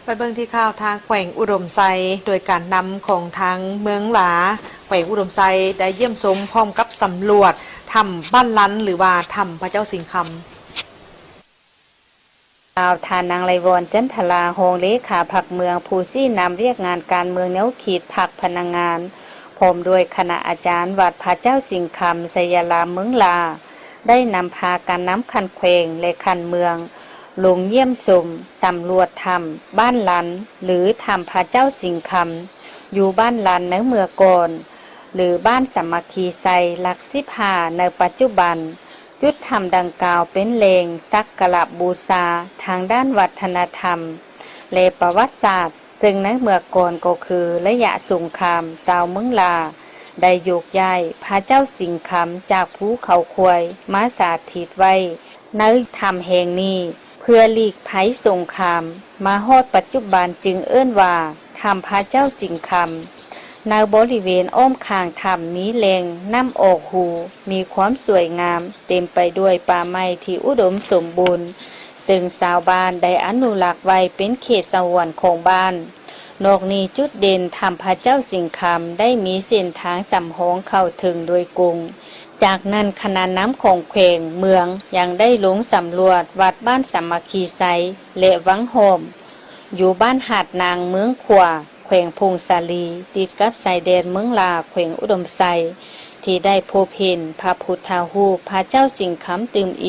ໄປເບິ່ງທີ່ຂ່າວທາງແຂວງອຸດົມໄຊ ໂດຍການນຳຂອງທາງເມືອງຫຼາ ແຂວງອຸດົມໄຊໄດ້ຢ້ຽມຊົມພ້ອມກັບສຳຫຼວດຖ້ຳບ້ານລັນ ຫຼືວ່າຖ້ຳພະເຈົ້າສິງຄຳ. ລາວ ທ່ານນາງ ໄລວອນ ຈັນທະລາ ຮອງເລຂາພັກເມືອງ ຜູ້ຊີ້ນຳວຽກງານການເມືອງແນວຄິດພັກພະນັກງານ ພ້ອມດ້ວຍຄະນະອາຈານວັດພະເຈົ້າສິງຄຳ ໄຊຍະລາມ ເມືອງຫຼາ ໄດ້ນຳພາການນຳຂັ້ນແຂວງ ແລະ ຂັ້ນເມືອງ ລົງຢ້ຽມຊົມສຳຫຼວດຖ້ຳບ້ານລັນ ຫຼື ຖ້ຳພະເຈົ້າສິງຄຳ ຢູ່ບ້ານລັນໃນເມື່ອກ່ອນ ຫຼື ບ້ານສາມັກຄີໄຊ ຫຼັກສິບຫ້າ ໃນປັດຈຸບັນ. ຈຸດຖ້ຳດັ່ງກ່າວເປັນແຫຼ່ງສັກກາລະບູຊາທາງດ້ານວັດທະນະທຳ ແລະ ປະຫວັດສາດ, ເຊິ່ງໃນເມື່ອກ່ອນກໍຄືໄລຍະສົງຄາມ, ຊາວເມືອງຫຼາໄດ້ໂຍກຍ້າຍພະເຈົ້າສິງຄຳຈາກພູເຂົາຄວາຍມາສະຖິດໄວ້ໃນຖ້ຳແຫ່ງນີ້ ເພື່ອຫຼີກໄພສົງຄາມ. ມາຮອດປັດຈຸບັນຈຶ່ງເອີ້ນວ່າ ຖ້ຳພະເຈົ້າສິງຄຳ. ໃນບໍລິເວນອ້ອມຂ້າງຖ້ຳມີແຫຼ່ງນ້ຳອອກຮູ ມີຄວາມສວຍງາມ ເຕັມໄປດ້ວຍປ່າໄມ້ທີ່ອຸດົມສົມບູນ, ເຊິ່ງຊາວບ້ານໄດ້ອະນຸລັກໄວ້ເປັນເຂດສະຫງວນຂອງບ້ານ. ນອກນີ້ຈຸດເດັ່ນຖ້ຳພະເຈົ້າສິງຄຳໄດ້ມີເສັ້ນທາງສຳຮອງເຂົ້າເຖິງໂດຍກົງ. ຈາກນັ້ນຄະນະນຳຂອງແຂວງເມືອງຍັງໄດ້ລົງສຳຫຼວດວັດບ້ານສາມັກຄີໄຊ ແລະ ວັງຫອມ ຢູ່ບ້ານຫາດນາງ ເມືອງຂວາ ແຂວງຜົ້ງສາລີ ຕິດກັບຊາຍແດນເມືອງຫຼາ ແຂວງອຸດົມໄຊ ທີ່ໄດ້ພົບເຫັນພະພຸດທະຮູບພະເຈົ້າສິງຄຳຕື່ມອີກ.